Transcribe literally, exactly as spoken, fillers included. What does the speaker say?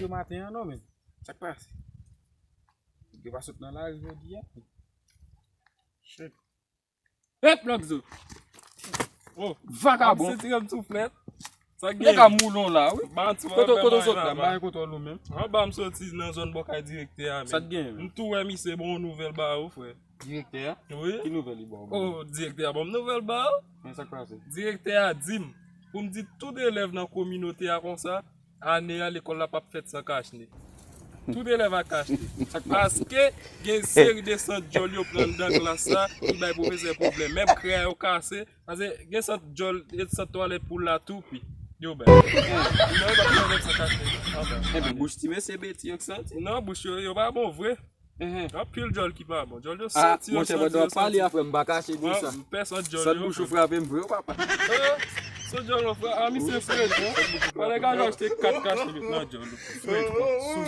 Yo maten an non, men. Sa k pase? Yo pa sot nan lari jodi a. Shit. Hep, Lòkzo. Oh, vagabon. Ap soti yon souflèt. Sa k gen? Nèg a moulon la, wi. Ba ti kote, kote w sot la, ba kote w menm. Anba m soti nan zòn bò kay direktè a, men. Sa k gen? M tou wè misye bon yon nouvèl ba ou, frè. Direktè a? Wi. Ki nouvèl li ba w? Oh, direktè a ban m nouvèl ba ou. Men sa k pase? Direktè a di m pou m di tout elèv nan kominote a konsa, ane a lekòl la p ap fèt san kachne. Tout elèv a kachne. Paske gen seri de sant djòl yo pran anndan klas la ki bay pwofesè pwoblèm. Menm krè yo kase. Paske gen sant djòl, e sant twalèt poul la tou pi. Yo bay. Non, yo p ap pran menm san kachne. Anba. Enben, bouch ti mesye Beti yo k santi. Non, bouch yo, yo pa bon vre. Anpil djòl ki pa bon. Djòl yo santi, yo santi, yo santi. Pale a frè m, pa kache di sa. Pèsòn djòl yo. Sòt bouch ou frape m vre, papa. Sòt djòl ou frape. A, misye frè, non? Pale ka achte kat kachne nan djòl ou. Frè, sou.